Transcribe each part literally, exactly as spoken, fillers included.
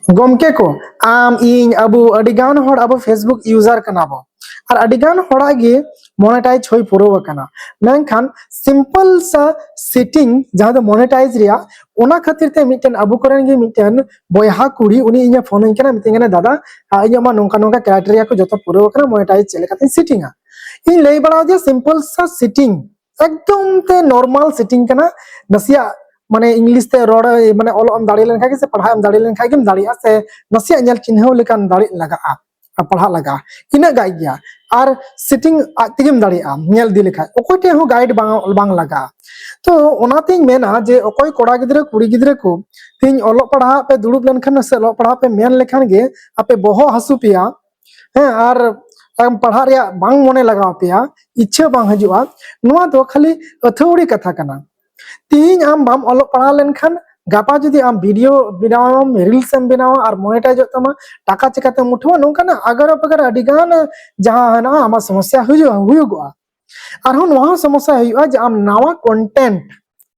ᱜᱚᱢᱠᱮ ᱠᱚ, ᱟᱢ, ᱤᱧ, ᱟᱵᱚ ᱟᱹᱰᱤ ᱜᱟᱱ ᱦᱚᱲ ᱟᱵᱚ Facebook user ᱠᱟᱱᱟ ᱵᱚ, ᱟᱨ ᱟᱹᱰᱤ ᱜᱟᱱ ᱦᱚᱲᱟᱜ ᱜᱮ monetize ᱦᱩᱭ ᱯᱩᱨᱟᱹᱣ ᱟᱠᱟᱱᱟ᱾ ᱢᱮᱱᱠᱷᱟᱱ simple ᱥᱟ setting ᱡᱟᱦᱟᱸ ᱫᱚ monetize ᱨᱮᱭᱟᱜ, ᱚᱱᱟ ᱠᱷᱟᱹᱛᱤᱨ ᱛᱮ ᱢᱤᱫᱴᱮᱱ ᱟᱵᱚ ᱠᱚᱨᱮᱱ ᱜᱮ ᱢᱤᱫᱴᱮᱱ ᱵᱚᱭᱦᱟ ᱠᱩᱲᱤ, ᱩᱱᱤ ᱤᱧᱮ ᱯᱷᱳᱱ ᱟᱹᱧ ᱠᱟᱱᱟ, ᱢᱤᱛᱟᱹᱧ ᱠᱟᱱᱟ, "ᱫᱟᱫᱟ, ᱟ, ᱤᱧᱟᱹᱜ ᱢᱟ ᱱᱚᱝᱠᱟ ᱱᱚᱝᱠᱟ criteria ᱠᱚ ᱡᱚᱛᱚ ᱯᱩᱨᱟᱹᱣ ᱟᱠᱟᱱᱟ, monetize ᱪᱮᱫ ᱞᱮᱠᱟᱛᱤᱧ settingᱟ?" ᱤᱧ ᱞᱟᱹᱭ ᱵᱟᱲᱟ ᱟᱫᱮᱭᱟ simple ᱥᱟ setting, ᱮᱠᱫᱚᱢ ᱛᱮ normal setting ᱠᱟᱱᱟ᱾ ᱱᱟᱥᱮᱭᱟᱜ ᱢᱟᱱᱮ English ᱛᱮ ᱨᱚᱲ, ᱢᱟᱱᱮ ᱚᱞᱚᱜ ᱮᱢ ᱫᱟᱲᱮ ᱞᱮᱱᱠᱷᱟᱱ ᱜᱮ ᱥᱮ ᱯᱟᱲᱦᱟᱜ ᱮᱢ ᱫᱟᱲᱮ ᱞᱮᱱᱠᱷᱟᱱ ᱜᱮᱢ ᱫᱟᱲᱮᱭᱟᱜᱼᱟ, ᱥᱮ ᱱᱟᱥᱮᱭᱟᱜ ᱧᱮᱞ ᱪᱤᱱᱦᱟᱹᱣ ᱞᱮᱠᱟᱱ ᱫᱟᱲᱮ ᱞᱟᱜᱟᱜᱼᱟ, ᱯᱟᱲᱦᱟᱜ ᱞᱟᱜᱟᱜᱼᱟ, ᱤᱱᱟᱹᱜ ᱜᱟᱱ ᱜᱮᱭᱟ᱾ ᱟᱨ setting ᱟᱡ ᱛᱮᱜᱮᱢ ᱫᱟᱲᱮᱭᱟᱜᱼᱟ ᱧᱮᱞ ᱤᱫᱤ ᱞᱮᱠᱷᱟᱡ, ᱚᱠᱚᱭ ᱴᱷᱮᱱ ᱦᱚᱸ guide ᱵᱟᱝ, ᱵᱟᱝ ᱞᱟᱜᱟᱜᱼᱟ᱾ ᱛᱚ ᱚᱱᱟᱛᱤᱧ ᱢᱮᱱᱟ ᱡᱮ ᱚᱠᱚᱭ ᱠᱚᱲᱟ ᱜᱤᱫᱽᱨᱟᱹ, ᱠᱩᱲᱤ ᱜᱤᱫᱽᱨᱟᱹ ᱠᱚ ᱛᱮᱦᱮᱧ ᱚᱞᱚᱜ ᱯᱟᱲᱦᱟᱜ ᱯᱮ ᱫᱩᱲᱩᱵ ᱞᱮᱱᱠᱷᱟᱱ ᱥᱮ ᱚᱞᱚᱜ ᱯᱟᱲᱦᱟᱜ ᱯᱮ ᱢᱮᱱ ᱞᱮᱠᱷᱟᱱ ᱜᱮ ᱟᱯᱮ ᱵᱚᱦᱚᱜ ᱦᱟᱹᱥᱩ ᱯᱮᱭᱟ, ᱦᱮᱸ, ᱟᱨ ᱟᱢ ᱯᱟᱲᱦᱟᱜ ᱨᱮᱭᱟᱜ ᱵᱟᱝ ᱢᱚᱱᱮ ᱞᱟᱜᱟᱣ ᱯᱮᱭᱟ, ᱤᱪᱪᱷᱟᱹ ᱵᱟᱝ ᱦᱤᱡᱩᱜᱼᱟ, ᱱᱚᱣᱟ ᱫᱚ ᱠᱷᱟᱹᱞᱤ ᱟᱹᱛᱷᱟᱹᱣᱲᱤ ᱠᱟᱛᱷᱟ ᱠᱟᱱᱟ᱾ ᱛᱤᱦᱤᱧ ᱟᱢ ᱵᱟᱢ ᱚᱞᱚᱜ ᱯᱟᱲᱦᱟᱣ ᱞᱮᱱᱠᱷᱟᱱ ᱜᱟᱯᱟ ᱡᱩᱫᱤ ᱟᱢ video ᱵᱮᱱᱟᱣᱟᱢ, reels ᱮᱢ ᱵᱮᱱᱟᱣᱟ ᱟᱨ monetizeᱚᱜ ᱛᱟᱢᱟ, ᱴᱟᱠᱟ ᱪᱤᱠᱟᱛᱮᱢ ᱩᱴᱷᱟᱹᱣᱟ? ᱱᱚᱝᱠᱟᱱᱟᱜ ᱟᱜᱟᱨ ᱵᱟᱜᱟᱨ ᱟᱹᱰᱤ ᱜᱟᱱ ᱡᱟᱦᱟᱸ ᱦᱮᱱᱟᱜᱼᱟ, ᱟᱢᱟᱜ ᱥᱚᱢᱚᱥᱥᱟ ᱦᱩᱭᱩᱜᱼᱟ, ᱦᱩᱭᱩᱜᱚᱜᱼᱟ᱾ ᱟᱨᱦᱚᱸ ᱱᱚᱣᱟ ᱦᱚᱸ ᱥᱚᱢᱚᱥᱥᱟ ᱦᱩᱭᱩᱜᱼᱟ ᱡᱮ ᱟᱢ ᱱᱟᱣᱟ content,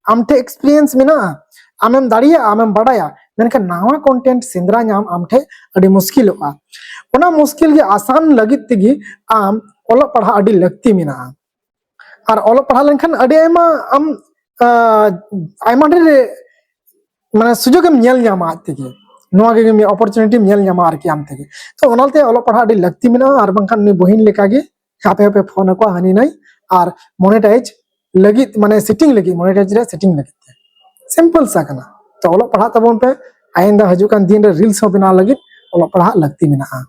ᱟᱢ ᱴᱷᱮᱱ experience ᱢᱮᱱᱟᱜᱼᱟ, ᱟᱢᱮᱢ ᱫᱟᱲᱮᱭᱟᱜᱼᱟ, ᱟᱢᱮᱢ ᱵᱟᱰᱟᱭᱟ, ᱢᱮᱱᱠᱷᱟᱱ ᱱᱟᱣᱟ content ᱥᱮᱸᱫᱽᱨᱟ ᱧᱟᱢ ᱟᱢ ᱴᱷᱮᱱ ᱟᱹᱰᱤ ᱢᱩᱥᱠᱤᱞᱚᱜᱼᱟ᱾ ᱚᱱᱟ ᱢᱩᱥᱠᱤᱞ ᱜᱮ ᱟᱥᱟᱱ ᱞᱟᱹᱜᱤᱫ ᱛᱮᱜᱮ ᱟᱢ ᱚᱞᱚᱜ ᱯᱟᱲᱦᱟᱜ ᱟᱹᱰᱤ ᱞᱟᱹᱠᱛᱤ ᱢᱮᱱᱟᱜᱼᱟ᱾ ᱟᱨ ᱚᱞᱚᱜ ᱯᱟᱲᱦᱟᱜ ᱞᱮᱱᱠᱷᱟᱱ ᱟᱹᱰᱤ ᱟᱭᱢᱟ ᱟᱢ, ᱟᱸ, ᱟᱭᱢᱟ ᱰᱷᱮᱨ ᱢᱟᱱᱮ ᱥᱩᱡᱳᱜᱽ ᱮᱢ ᱧᱮᱞ ᱧᱟᱢᱟ ᱟᱡ ᱛᱮᱜᱮ, ᱱᱚᱣᱟ ᱜᱮ ᱢᱤᱫ opportunity ᱮᱢ ᱧᱮᱞ ᱧᱟᱢᱟ ᱟᱨᱠᱤ ᱟᱢ ᱛᱮᱜᱮ᱾ ᱛᱚ ᱚᱱᱟᱛᱮ ᱚᱞᱚᱜ ᱯᱟᱲᱦᱟᱜ ᱟᱹᱰᱤ ᱞᱟᱹᱠᱛᱤ ᱢᱮᱱᱟᱜᱼᱟ, ᱟᱨ ᱵᱟᱝᱠᱷᱟᱱ ᱩᱱᱤ ᱵᱚᱦᱤᱱ ᱞᱮᱠᱟᱜᱮ ᱦᱟᱯᱮ ᱦᱟᱯᱮ ᱯᱷᱳᱱ ᱟᱠᱚᱣᱟ ᱦᱟᱹᱱᱤ ᱱᱟᱹᱭ, ᱟᱨ monetize ᱞᱟᱹᱜᱤᱫ, ᱢᱟᱱᱮ setting ᱞᱟᱹᱜᱤᱫ, monetize ᱨᱮᱭᱟᱜ setting ᱞᱟᱹᱜᱤᱫ ᱛᱮ simple ᱥᱟ ᱠᱟᱱᱟ᱾ ᱛᱚ ᱚᱞᱚᱜ ᱯᱟᱲᱦᱟᱜ ᱛᱟᱵᱚᱱ ᱯᱮ, ᱟᱭᱤᱱᱫᱟ ᱦᱤᱡᱩᱜ ᱠᱟᱱ ᱫᱤᱱ ᱨᱮ reels ᱦᱚᱸ ᱵᱮᱱᱟᱣ ᱞᱟᱹᱜᱤᱫ ᱚᱞᱚᱜ ᱯᱟᱲᱦᱟᱜ ᱞᱟᱹᱠᱛᱤ ᱢᱮᱱᱟᱜᱼᱟ᱾